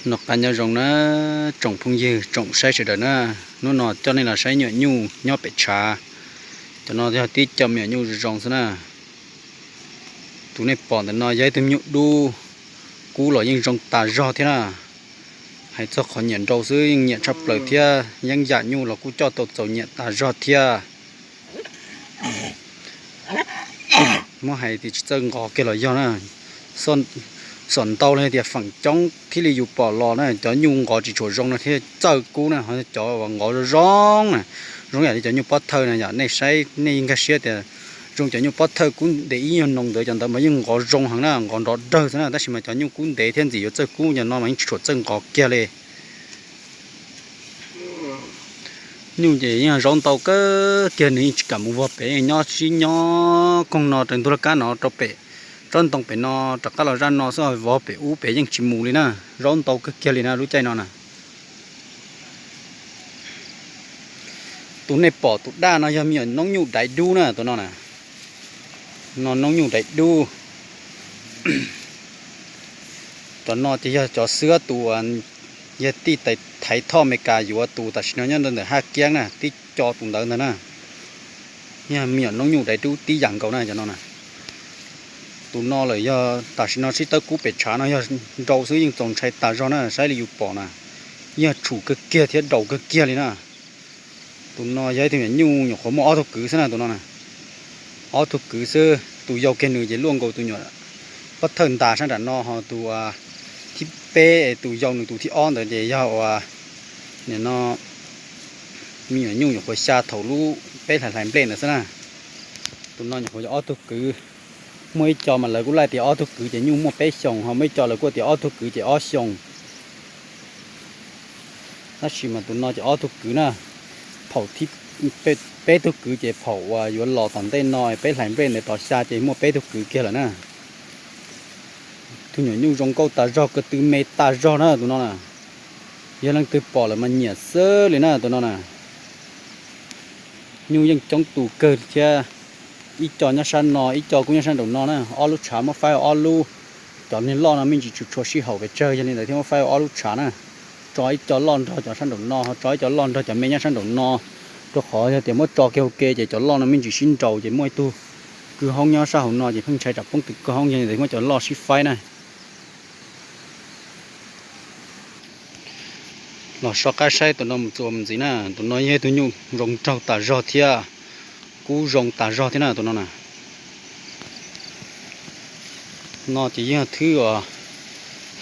Noj qab nyob zoo na, tsoom phooj ywg tsoom saib sawv daws na. Hnub no coj nej los saib me nyuam nyuj nyob pem tshav. Cov no yog tib co me nyuam nyuj zoo zoo xwb na. Tus nej pom ntawm no yog ib tug me nyuj dub, kub los yeej zoo tas zog thiab na. Hais txog qhov nyiam nrau xwb yeej nyiam tshaj plaws thiab, yeeb yam nyuj los kuj coj tau txaus nyiam tas zog thiab. Muab hais tias tsis txawj nqos kiag los yog na, xom ntau li tias feem coob thiaj li yus pom los na, cov nyuj nqos tsis tshua zoo no thiaj txawj kub na, ho cov uas nqos zoo zoo na, zoo yam li cov nyuj pob thawj na yom, nej saib nej nkag siab tias zoo cov nyuj pob thawj kub ntev ib nyuag noo ntawd, cov ntawd mas yeej nqos zoo heev na, nqos nrov dawg xwb na, tab sis mas cov nyuj kub ntev thiab ntxim yuav txawj kub cov no mas yeej tsis tshua txawj nqos kiag li. Nyuj ces yeej zaub ntau kawg kiag, nws yeej tsis kam mus vog pem, yeej nyob sib nyob koog no raws ntug laj kab no rau pem tsob ntoo pem no, rov qab los zaj no xwb, vog pem ub pem yeej tsis mus li na. Zaub ntau kawg kiag li na lub caij no na. Tus nej pom tus daj no yog me nyuam noob nyuj daiv dub na, tus no na. No noob nyuj daiv dub. Cov no ces yog cov xwb tus yog tij thaiv thoj Amelikas yuav, tus tam sim no nyob ntawm Haj Kiab na, tib co tus ntawd ntag na. Yog me nyuam noob nyuj daiv dub tib yam nkaus na cov no na. Tus no lawm yog tam sim no sib tawb kub pem tshav no yog nrau xwb yeej txaus ntshai tas zog na, saib li yus pom na, yog tshum kawg kiag thiab daus kawg kiag li na. Tus no yog ib tug me nyuam nyuj nyuam qhuav muaj ob tug kwv xwb na tus no na. Ob tug kwv xwb, tus yau kiag nws ces luaj nkaus tus nyuam pob thawj ntas sab nram no, ho tus thib peb, tus yau nws tus thib ob ntawd ces yog uas nim no me nyuam nyuj nyuam qhuav xya thaum lub peb hlais hlais nplej ntawd xwb na. Tus no nyuam qhuav yog ob tug kwv. Muaj ib co mas lawv kuj laij tias ob tug kwv ces nyuj muaj peb xyoos, ho muaj ib co lawv kuj tias ob tug kwv ces ob xyoos. Tab sis mas tus no ces ob tug kwv na, phaum thib peb tug kwv ces phaum uas yuav los tom ntej no peb hlais nplej ntawd tod xya ces muaj peb tug kwv kiag lawm na. Tus nyuam nyuj zoo nkauj tas zog, ko tw me tas zog na tus no na. Yog leej twg pom lawm mas nyiam xwb li na tus no na. Nyuj yeej coob tus kawg thiab, ib co nyob sab no, ib co kuj nyob sab nraum no na, ob lub tshav muab faib ua ob lub. Cov niag loj no me ntsis tsis tshua sib haum pes tsawg, yog li ntawd thiaj muab faib ua ob lub tshav na. Tso ib co loj nrog cov sab nraum no, ho tso ib co loj nrog cov me nyob sab nraum no, rau qhov yog tias muab tso kiag hauv ke ces cov loj no me ntsis sib nraus ces muaj ib tug kwj hoob nyob sab hauv no ces pheej ntshai tsam poob tus kwj hoob, yog li ntawd muab cov loj sib faib na. Los soj qab saib tus no mus txuas mus ntxiv na, tus no yog ib tug nyuj zoo nraug tas zog thiab, kub zoo tas zog thiab na tus no na. No ces yog thwb uas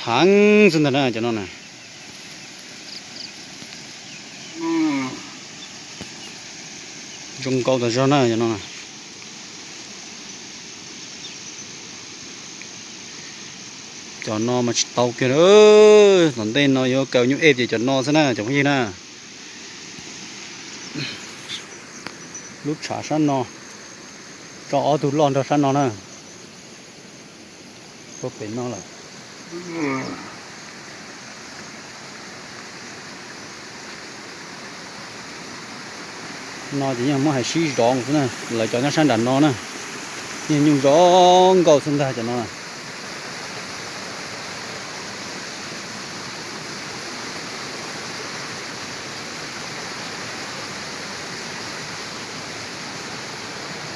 heev xwb ntag na cov no na. Zoo nkauj tas zog na cov no na. Cov no mas tsis tau kiag, tom ntej no yuav kaw nyuj ej ces cov no xwb na cov phooj ywg na. Lub tshav sab no, tso ob tug loj nrog sab no na. Ua pem no lawm. No ces yeej muab hais sib zov xwb na, lawv cov nyob sab nram no na, yeej nyuj zoo nkauj xwb ntag cov no.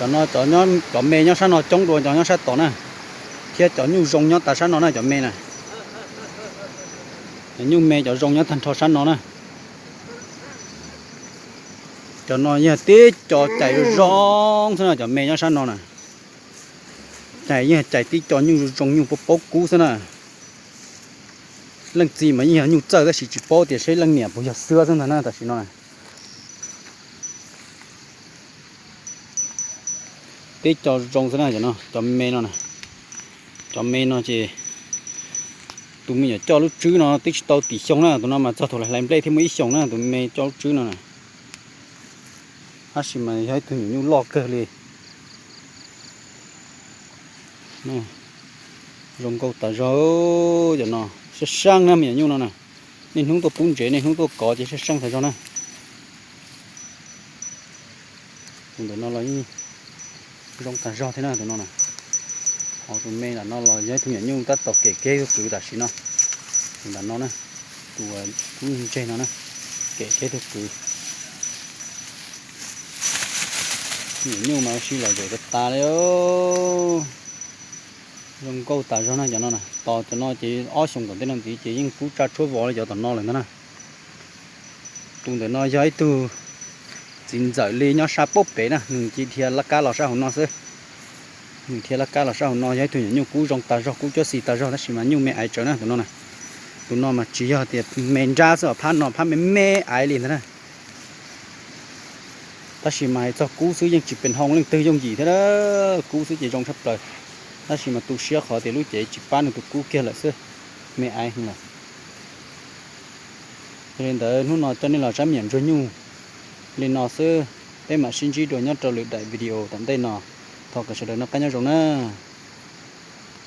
Cov no, cov me nyob sab no coob dua cov nyob sab tod na, thiab cov nyuj zoo nyob tas sab no na cov me na. Cov nyuj me cov zoo nyob tag nrho sab no na. Cov no yog tib co cais zoo xwb na, cov me nyob sab no na. Cais yeej cais tib co nyuj zoo zoo nyuj paub paub kub xwb na. Leej txiv mas yeej yog nyuj txawj tab sis tsis paub tias seb leej niam puas yog xwb xwb ntag na tam sim no. Tib co zoo xwb na, cov me no, cov me no ces tus me nyuam coj lub tswb no twb tsis tau tim xyoo na, tus no mas txog thaum hlais nplej thiaj muaj ib xyoos na, tus me coj lub tswb no na. Tab sis mas yog ib tug nyuam nyuj loj kawg li. Zoo nkauj tas zog, cov no sab seej na me nyuam nyuj no na. Niaj hnub tuaj pub ntsev niaj hnub tuaj kov ces sab seej tas zog na. Tus ntawm no los yeej zoo tas zog thiab na tus no na. Ho tus me ntawm no los yog ib tug nyuam nyuj tab tom kem kiag ib tug kwv tam sim no. Tus ntawm no na. tus kub ntseg no na, kem kiag tug kwv. Nyuam nyuj mas ua si lom zem tas tas li. Zoo nkauj tas zog na cov no. Tos cov no ces ob xyoos tom ntej no ntxiv ces yeej kub tsa tshuab vos li cov tom no lawm ntag na. Tus ntawm no yog ib tug txiv ntxawm li nyob sab pab pem na, nws cia dhia laj kab los sab hauv no xwb. Nws dhia laj kab los sab hauv no, yog ib tug nyuam nyuj kub zoo tas zog, kub cuab xis tas zog tab sis mas nyuj me aiv tsawv na tus no na. Tus no mas tsis yog tias me nrab xwb os, phab no phab me me aiv li ntag na. Tab sis mas hais txog kub xwb yeej tsis pes hoo leej twg yooj yim thiab, kub xwb ces zoo tshaj plaws. Tab sis mas tu siab qhov tias lub cev tsis pab nws tus kub kiag lawm xwb, me aiv lawm. Yog li ntawd hnub no coj nej los saib me nyuam ntsuag nyuj li no xwb, peb mam sib ntsib dua nyob rau lwm daim video tom ntej no. Thov kom sawv daws noj qab nyob zoo na.